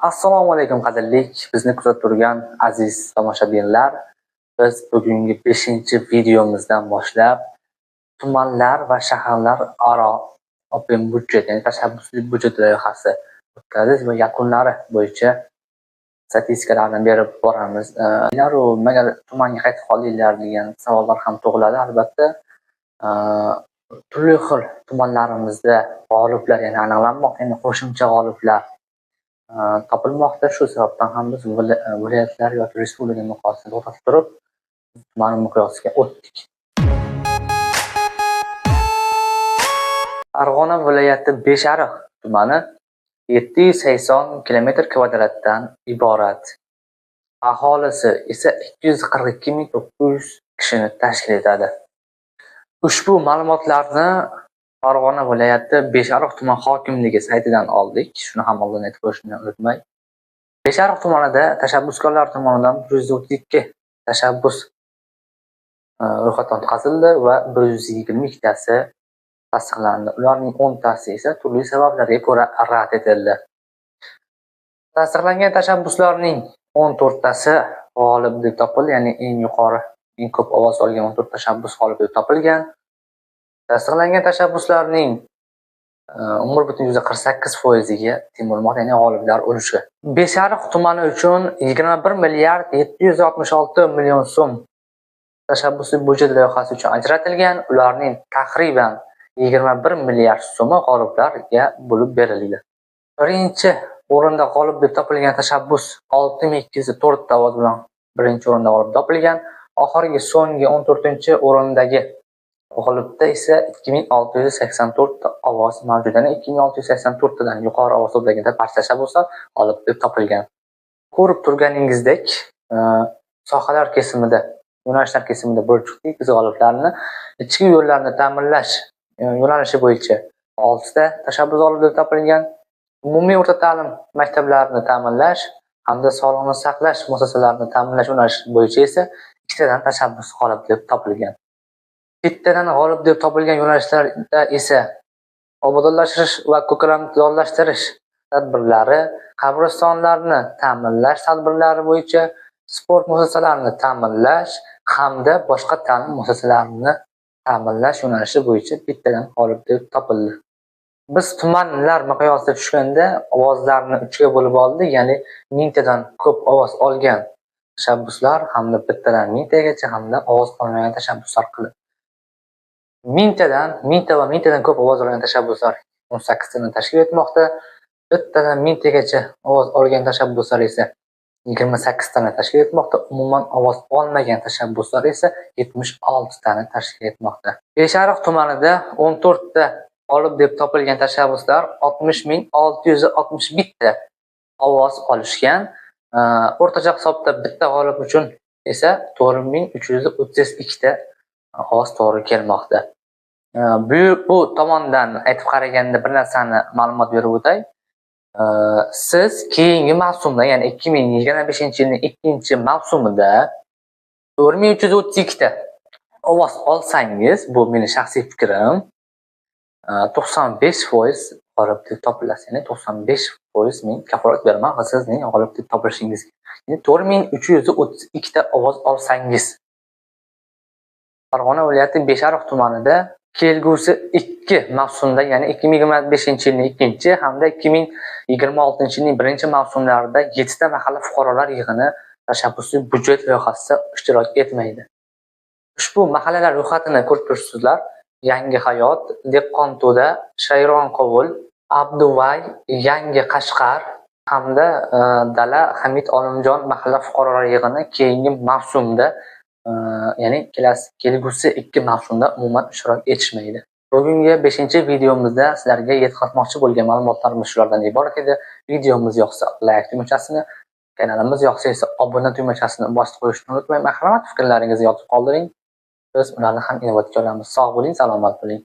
Assalomu alaykum, qadrli bizni kuzatib turgan aziz tomoshabinlar. Biz bugungi 5-videomizdan boshlab tumanlar va shaharlar aro open budget, ya'ni tashabbusli budjet loyihasi o'tkazish va yakunlari bo'yicha statistikalarni berib boramiz. Nimaga tumanga qaytib qoldinglar degan savollar ham tug'iladi albatta. Turli xil tumanlarimizda g'oliblar yana aniqlanmoqda, ya'ni qo'shimcha g'oliblar topilmoqda. Shu sababdan ham biz viloyatlar yoki respublika miqyosida to'xtatib turib, tuman miqyosiga o'tdik. Farg'ona viloyati Beshariq tumani 780 kilometr kvadratdan iborat. Aholisi esa 242 900 kishini tashkil etadi. Ushbu ma'lumotlarni Farg'ona viloyati Beshariq tuman hokimligi saytidan oldik. Shuni ham oldin aytib qo'yishni unutmay. Beshariq tumanida tashabbuskorlar tomonidan 132 tashabbus ro'yxatdan o'tkazildi va 122tasi tasdiqlandi. Ularning 10tasi esa turli sabablarga ko'ra rad etildi. Tasdiqlangan tashabbuslarning 14tasi g'olib deb topildi, ya'ni eng yuqori, eng ko'p ovoz olgan 14 tashabbus g'olib deb topilgan. Tasdiqlangan tashabbuslarning 11,48%ga teng bo'lmoqda, ya'ni g'oliblar ulushi. Beshariq tumani uchun 21 milliard 766 million so'm tashabbusli budjet loyihasi uchun ajratilgan. Ularning taqriban 21 milliard so'mi g'oliblarga bo'lib berildi. Birinchi o'rinda g'olib deb topilgan tashabbus 6204 ta ovoz bilan birinchi o'rinda g'olib topilgan. Oxirgi so'nggi 14-o'rindagi g'olibda esa 2684 ta ovoz mavjud. Ya'ni 2684 tadan yuqori ovoz to'plagan barcha tashabbuslar g'olib deb topilgan. Ko'rib turganingizdek, sohalar kesimida, yo'nalishlar kesimida bo'lib chiqdik. Biz g'oliblarni ichki yo'llarni ta'minlash yo'nalishi bo'yicha 6 ta tashabbus g'olib deb topilgan. Umumiy o'rta ta'lim maktablarini ta'minlash hamda sog'liqni saqlash muassasalarini ta'minlash yo'nalishi bo'yicha esa 2tadan tashabbus g'olib deb topilgan. Bittadan g'olib deb topilgan yo'nalishlarda esa obodonlashtirish va ko'kalamzorlashtirish tadbirlari, qabristonlarni ta'minlash tadbirlari bo'yicha, sport muassasalarini ta'minlash hamda boshqa ta'lim muassasalarini ta'minlash yo'nalishi bo'yicha bittadan g'olib deb topildi. Biz tumanlar miqyosida tushganda ovozlarni 3 ga bo'lib oldik, ya'ni 1000 tadan ko'p ovoz olgan tashabbuslar hamda bittadan 1000 tagacha hamda ovoz olmagan tashabbuslar qilib. 1000 tadan, 1000 ta va 1000 tadan ko'p ovoz olgan tashabbuslar 18 tani tashkil etmoqda. Bittadan 1000 tagacha ovoz olgan tashabbuslar esa 28 tani tashkil etmoqda. Umuman ovoz olmagan tashabbuslar esa 76 tani tashkil etmoqda. Beshariq tumanida 14 ta g'olib deb topilgan tashabbuslar 60 661 ta ovoz olishgan. O'rtacha hisobda bitta g'olib uchun esa 4332 ta ovoz to'g'ri kelmoqda. Bu tomondan aytib qaraganda bir narsani ma'lumot berib o'tay. Siz keyingi mavsumda, ya'ni 2025-yilning ikkinchi mavsumida 4332 ta ovoz olsangiz, bu meni shaxsiy fikrim, 95% g'olib deb topilasiz. Ya'ni 95% men kafolat beraman sizning g'olib deb topilishingizga. Ya'ni 4332 ta ovoz olsangiz. Farg'ona viloyati Beshariq tumanida kelgusi 2 mavsumda, ya'ni 2025-yilning ikkinchi hamda 2026-yilning birinchi mavsumlarida 7 ta mahalla fuqarolar yig'ini tashabbusli budjet loyihasida ishtirok etmaydi. Ushbu mahallalar ro'yxatini ko'rib turibsizlar. Yangi Hayot, Dehqonto'da, Shayronqovul, Abduvay, Yangi Qashqar hamda Dala Hamid Olimjon mahalla fuqarolar yig'ini keyingi mavsumda, ya'ni kelgusi 2 mavsumda umuman ishtirok etishmaydi. Bugungi 5-videomizda sizlarga yetkazmoqchi bo'lgan ma'lumotlarimiz shulardan iborat edi. Videomiz yoqsa like tugmachasini, kanalimiz yoqsa esa obuna tugmachasini bosib qo'yishni unutmang. Marhamat, fikrlaringizni yozib qoldiring. Biz ularni ham inobatga olamiz. Sog' bo'ling, salomat bo'ling.